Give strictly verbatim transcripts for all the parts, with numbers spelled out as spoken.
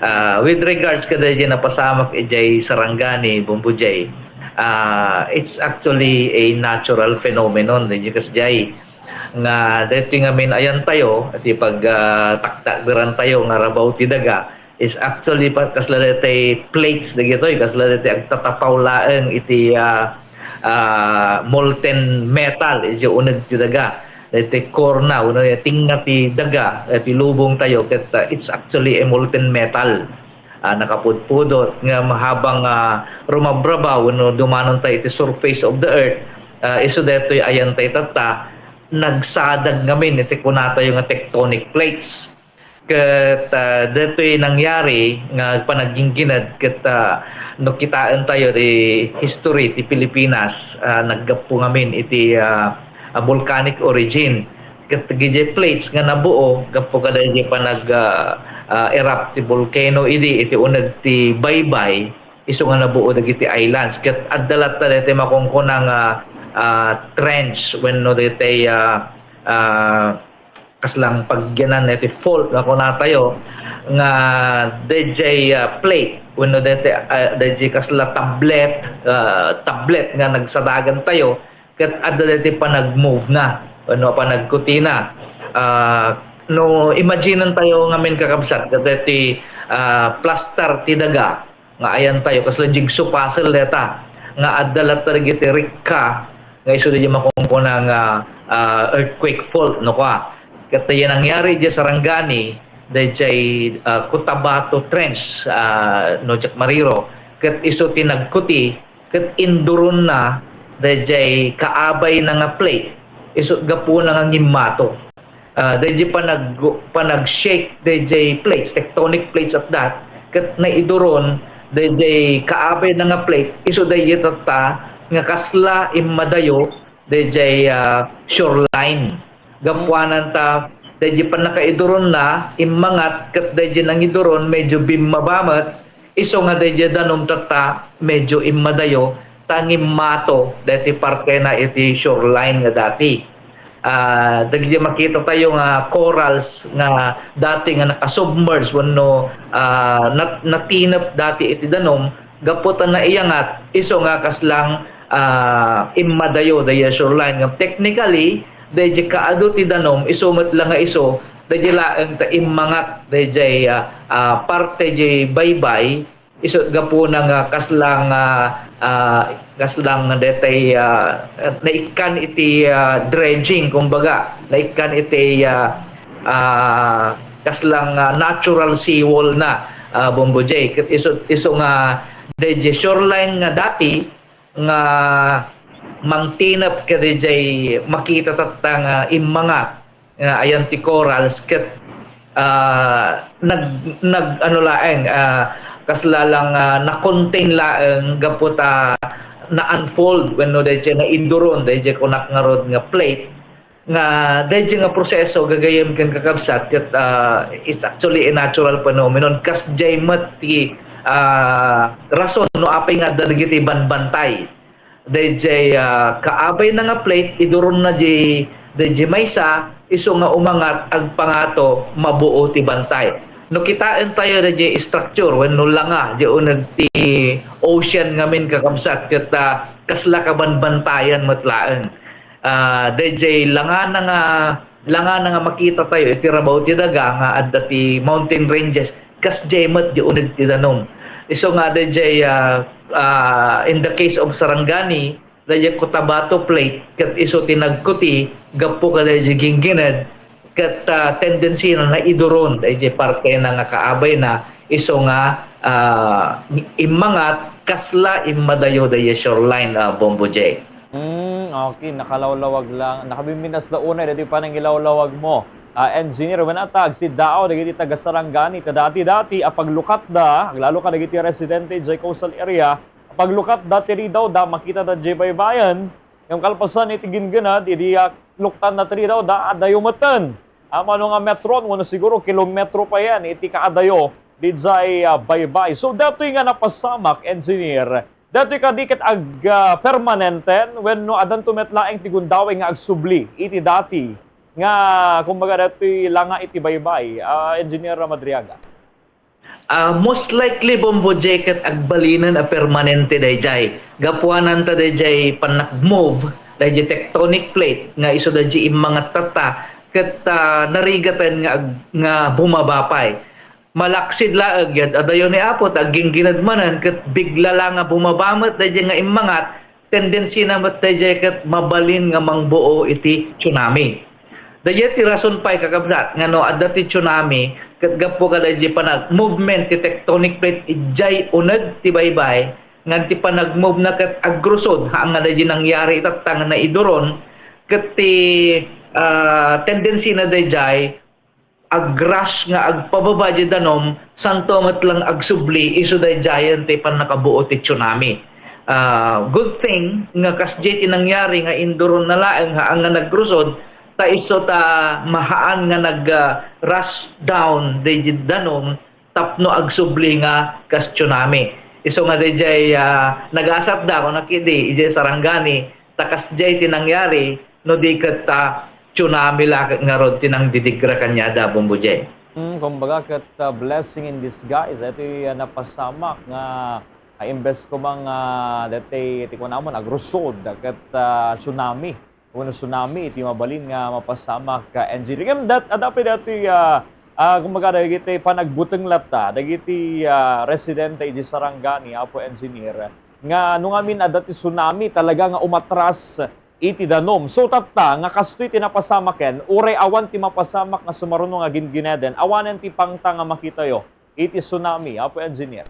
Ah, with regards kadaydi napasamak idiay Sarangani, Bombo Jay, ah, it's actually a natural phenomenon, daydi kasdiay. Nga daytoy ngamin ayantayo, iti pag, ah, taktakderantayo nga rabaw ti daga, is actually pa-, kasla daytoy plates dagitoy, kasla daytoy agtatapaw laeng iti, ah, ah, molten metal, iti uneg ti daga. Daytoy core na, wenno tinga ti daga, eh, ti lubongtayo, ket, ah, it's actually a molten metal. Ah, nakapudpudot nga habang, ah, rumabrabaw wenno dumanontayo iti surface of the earth, ah, isu daytoy ayantay tatta, nagsadag ngamin iti kunatayo nga tectonic plates. Ket, ah, daytoy nangyari nga panagginggined ket, ah, no kitaentayo ti history ti Pilipinas, ah, naggapu ngamin iti, ah, ah, volcanic origin. Ket dagiti plates nga nabuo gapu kadaydi panag, ah, ah, erupt ti volcano idi iti uneg ti baybay, isu nga nabuo dagiti islands. Ket adda latta daytoy makunkuna nga, ah, trench wenno daytoy, ah, ah, kaslang pagyanan iti fault nga kunatayo, nga dayjay, ah, plate wenno dayjay, ah, dayjay kasla tablet, ah, tablet nga nagsadagantayo, ket adda daytoy panag-move na wenno panagkutina. Ah, no, imagine-antayo ngamin, kakabsat, ket daytoy, ah, plastar ti daga, nga ayantayo, kasla jigsaw puzzle dayta, nga adda latta dagiti rikka nga isu dayjay makunkuna nga, ah, earthquake fault, no, kua. Ket dayjay nangyari idiay Sarangani, dayjay, ah, Cotabato Trench, ah, no, diak mariro, ket isu ti nagkuti, ket induronna dayjay kaabayna nga plate, isu gapuna nga ngimmato. Ah, dayjay panag-, panag-shake dayjay plates, tectonic plates at that, ket naiduron dayjay kaabayna nga plate, isu dayjay tatta nga kasla immadayo dayjay, ah, shoreline. Gapuanan ta dayjay pannakaiduronna, immangat, ket dayjay nangiduron, medyo bimmaba met, isu nga dayjay danum tatta, medyo immadayo, ta ngimmato daytoy partena iti shoreline nga dati. Ah, dagiti makitatayo nga corals nga dati nga nakasubmerge wenno, ah, nat-, natinep dati iti danum gapu ta naiyangat, isu nga kaslang, ah, immadayo dayjay shoreline. Ngem technically, dayjay kaadu ti danum, isu met la nga isu, dayjay laeng ta immangat dayjay, ah, ah, parte jay baybay, isu gapuna nga kaslang, ah, ah, kaslang daytay, ah, naikkan iti, ah, dredging, kumbaga, naikkan iti, ah, ah, kaslang, ah, natural seawall na, ah, Bombo Jay. Ket isu, isu nga dayjay shoreline nga dati nga mangtinep kadayjay makita tatta nga immangat nga ayan ti corals ket, ah, nag-, nag-, ano laeng, ah, kasla lang, ah, na-contain laeng gapu ta na-unfold wenno dayjay naiduron dayjay kunak ngarud nga plate nga dayjay nga proseso gagayyem ken kakabsat ket, ah, it's actually a natural phenomenon. Kasdiay met ti, ah, rason no apay nga adda dagiti banbantay. Dayjay, ah, kaabayna nga plate, iduronna di, dayjay maysa, isu nga umangat, agpangato, mabuo ti bantay. No kitaentayo dayjay structure wenno langa, di uneg ti ocean ngamin, kakabsat, ket, ah, kasla kabanbantayan met laeng. Ah, dayjay langana nga, langana nga makitatayo iti rabaw ti daga nga adda ti mountain ranges, kasdiay met di uneg ti danum. Isu nga dayjay, ah, ah, in the case of Sarangani, dayjay Cotabato Plate, ket isu ti nagkuti gapu kadayjay ginggined, ket, ah, tendency na naiduron dayjay partena nga kaabayna, isu nga, ah, immangat, kasla immadayo dayjay shoreline, ah, Bombo Jay. Hmm, okay, nakalawlawag lang. Nakabimbinas la unay daytoy panangilawlawag mo. Ah, Engineer, wen ata agsiddaaw dagiti taga-Sarangani, ta dati-dati a paglukatda, aglalo kadagiti residente idiay coastal area, a paglukatda ti ridawda, makitanda diay baybayen, ngem kalpasan iti ginggined, idi, ah, luktanna ti ridawda, adayo metten. Ammano nga metron, wenno siguro kilometro payen iti kaadayo, diay, ah, baybay. So, datoy nga napasamak, Engineer, datoy kadi ket ag-, ah, permanenten wenno addanto met laeng ti gundaway nga agsubli iti dati nga, kumbaga, datoy langa iti baybay, ah, Engineer Madriaga? Ah, most likely, Bombo J, ket agbalinen a permanente dayjay. Gapuanan ta dayjay panagmove, dayjay tectonic plate nga isu dayjay immangat tatta, ket, ah, narigaten nga ag-, nga bumaba pay. Malaksid laeng, yad-adayo ni Apo, ta agginggined manen, ket bigla la nga bumaba met dayjay nga immangat, tendency na met dayjay ket mabalin nga mangbuo iti tsunami. Dayjay ti rason pay, kakabsat, nga no adda ti tsunami, ket gapu kadayjay panag-movement ti tectonic plate idiay uneg ti baybay, ngan ti panag-move na ket agrusod, haan nga dayjay nangyari itatta nga naiduron, ket ti, ah, tendency na dayjay, agrush nga agpababa di danum, santo met lang agsubli, isu daydiayen ti pannakabuo ti tsunami. Ah, good thing nga kasdiay ti nangyari nga induron na laeng haan nga nagrusod, ta isu ta mahaan nga nag, ah, rush down daydi danum tapno agsubli nga kas tsunami. Isu nga daydiay, ah, nagasatda, kunak idi, idiay Sarangani, ta kasdiay ti nangyari, no di ket, ah, tsunami la ket ngarud ti nangdidigra kaniada, Bombo J. Hmm, kumbaga ket, ah, blessing in disguise. Itoy, ah, napasamak nga, ah, imbes koma nga, ah, daytoy ti kunamon, agrusod, ket, ah, tsunami. Wenno tsunami iti mabalin nga mapasamak, ah, engineer. Ngem dat-, adda pay daytoy, ah, ah, kumbaga dagiti panagbuteng latta, dagiti, ah, residente iti Sarangani, Apo Engineer, nga no ngamin adda ti tsunami, talaga nga umatras iti danum. So, tatta, nga kastoy ti napasamaken, uray awan ti mapasamak nga sumaruno nga gingineden, awanen ti pangta nga makitayo iti tsunami, Apo Engineer?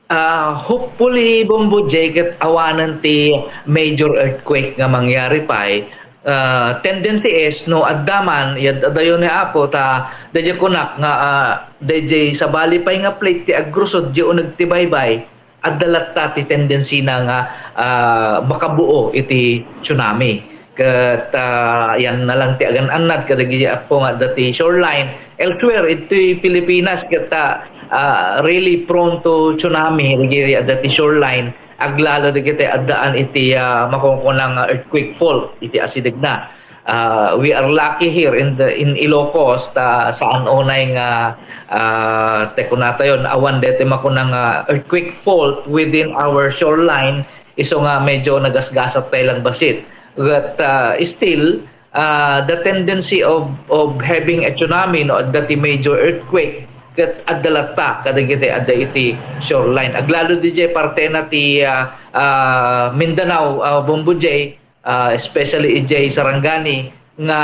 Ah, hopefully, Bombo J, ket awanen ti major earthquake nga mangyari pay. Ah, tendency is, no adda man, yad-, adayo ni Apo, ta dayjay kunak nga, ah, dayjay sabali pay nga plate ti agrusod, di uneg ti baybay, adda latta ti tendency na nga, ah, makabuo iti tsunami. Ket, ah, yan na lang ti agan-annad kadagiti Apo nga adda ti shoreline. Elsewhere, itoy Pilipinas, ket, ah, ah, really prone to tsunami, dagiti adda ti shoreline. Aglalo dagiti addaan iti, ah, makunkuna nga earthquake fault, iti asidegna. Ah, we are lucky here in the, in Ilocos, ta saan unay nga, ah, ti kunatayon, awan deti makuna nga earthquake fault within our shoreline, isu nga medyo nagasgasat tayo lang bassit. But, ah, still, ah, the tendency of, of having a tsunami, no, adda ti major earthquake, ket adda latta kadagiti adda iti shoreline. Aglalo didiay partena ti, ah, ah, Mindanao, ah, Bombo J, ah, especially idiay Sarangani, nga,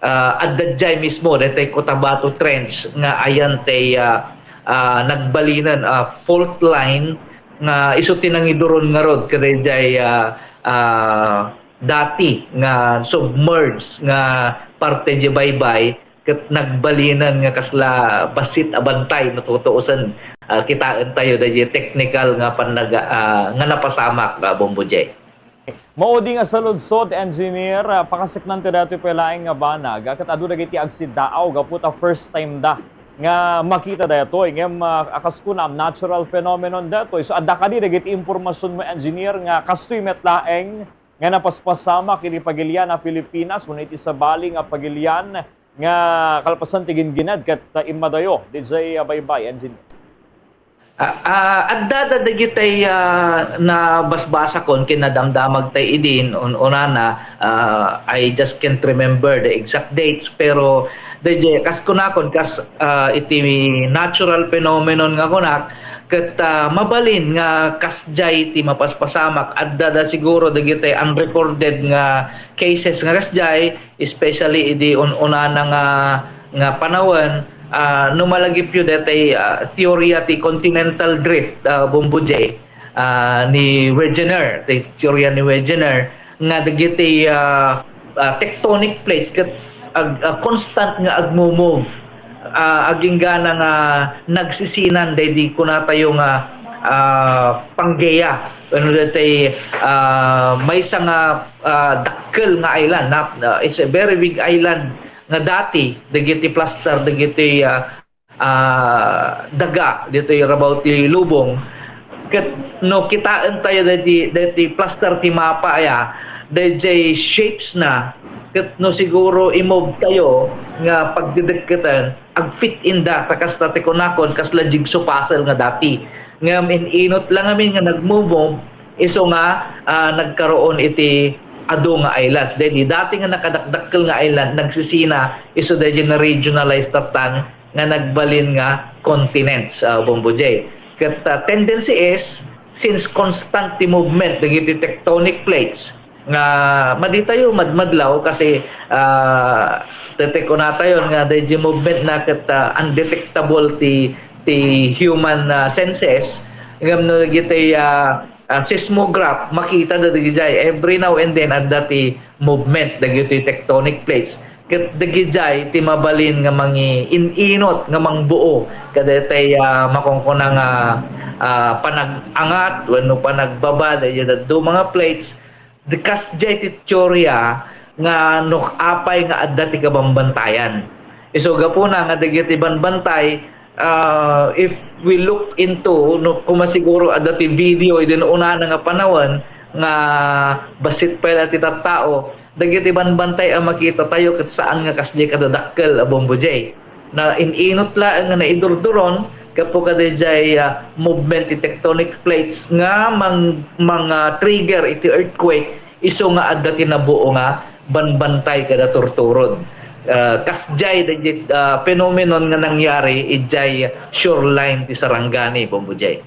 ah, adda diay mismo, daytoy Cotabato Trench, nga ayan ti, ah, ah, nagbalinen, ah, fault line, nga isu ti nangiduron ngarud kadaydiay, ah, ah, dati nga submerged nga parte di baybay, ket nagbalinen nga kasla bassit a bantay no tutuosen, ah, kitaen tayo daydiay technical nga pannaga-, ah, nga napasamak, ah, Bombo J. Maudi nga saludsod, Engineer, ah, pakaseknan ti daytoy pay laeng nga banag, ah, ket adu dagiti agsiddaaw gapu ta first time da nga makita daytoy. Ngem, ah, a kas kunam, natural phenomenon daytoy. So, adda kadi dagiti impormasionmo, Engineer, nga kastoy met laeng nga napaspasamak iti pagilian a Pilipinas wenno iti sabali nga pagilian nga kalpasan ti gingined ket, ah, immadayo didiay, ah, baybay, Engineer? Ah, ah, adda da dagitay, ah, nabasbasakon ken nadamdamagtay idin, un-, unana, ah, I just can't remember the exact dates, pero daydiay, kas kunakon, kas, ah, iti natural phenomenon nga kunak, ket, ah, mabalin nga kasdiay ti mapaspasamak, adda da siguro dagitay unrecorded nga cases nga kasdiay, especially idi un-, unana nga, nga panawen, ah, no malagipyo daytay, ah, teorya ti continental drift, ah, Bombo J, ah, ni Wegener, ti teorya ni Wegener, nga dagiti, ah, ah, tectonic plates ket ag-, ah, constant nga agmo-move, ah, aginggana nga nagsisinan daydi kunatayo nga, ah, Pangea. Wenno daytay, ah, maysa nga, ah, dakkel nga island, na, ah, it's a very big island nga dati, dagiti plaster, dagiti, ah, ah, daga, ditoy rabaw ti lubong. Ket no kitaen tayo daydi, daydi plaster ti mapa aya, dayjay shapes na, ket no siguro i-move tayo nga pagdedekketen, ag-fit inda, ta kasta ti kunakon, kasla jigsaw puzzle nga dati. Ngem in-inot lang amin nga nagmove, isu nga, ah, nagkaroon iti adu nga islands. Daydi dati nga nakadakdakkel nga island, nagsisina isu daydi na-regionalize tatan nga nagbalin nga continents, ah, Bombo J. Ket, ah, tendency is, since constant ti movement dagiti tectonic plates, nga madi tayo madmadlaw kasi, ah, detek-, kunatayon nga daydi movement na ket, ah, undetectable ti, ti human, ah, senses. Ngem no dagiti, ah, ah, seismograph, makita da dagijay. Every now and then, adda ti movement dagiti tectonic plates. Ket dagijay ti mabalin nga mangi-, in-inot nga mangbuo kadaytay, ah, makunkuna nga, ah, panag-angat wenno panagbaba daydi dadduma nga plates. Di kasdiay ti teorya nga no apay nga adda ti kabambantayan. Isu gapuna nga dagiti banbantay, ah, if we look into, no, kuma siguro adda ti video idi unana nga panawen nga bassit pay la ti tattao, dagiti banbantay a makita tayo ket saan nga kasdiay kadadakkel a Bombo J. Na in-inot laeng nga naidurduron gapu kadayjay, ah, movement ti tectonic plates nga mang-, mang-, ah, trigger iti earthquake, isu nga adda ti nabuo nga banbantay kada turturod. Ah, kasdiay dayjay, ah, phenomenon nga nangyari idiay shoreline ti Sarangani, Bombo J.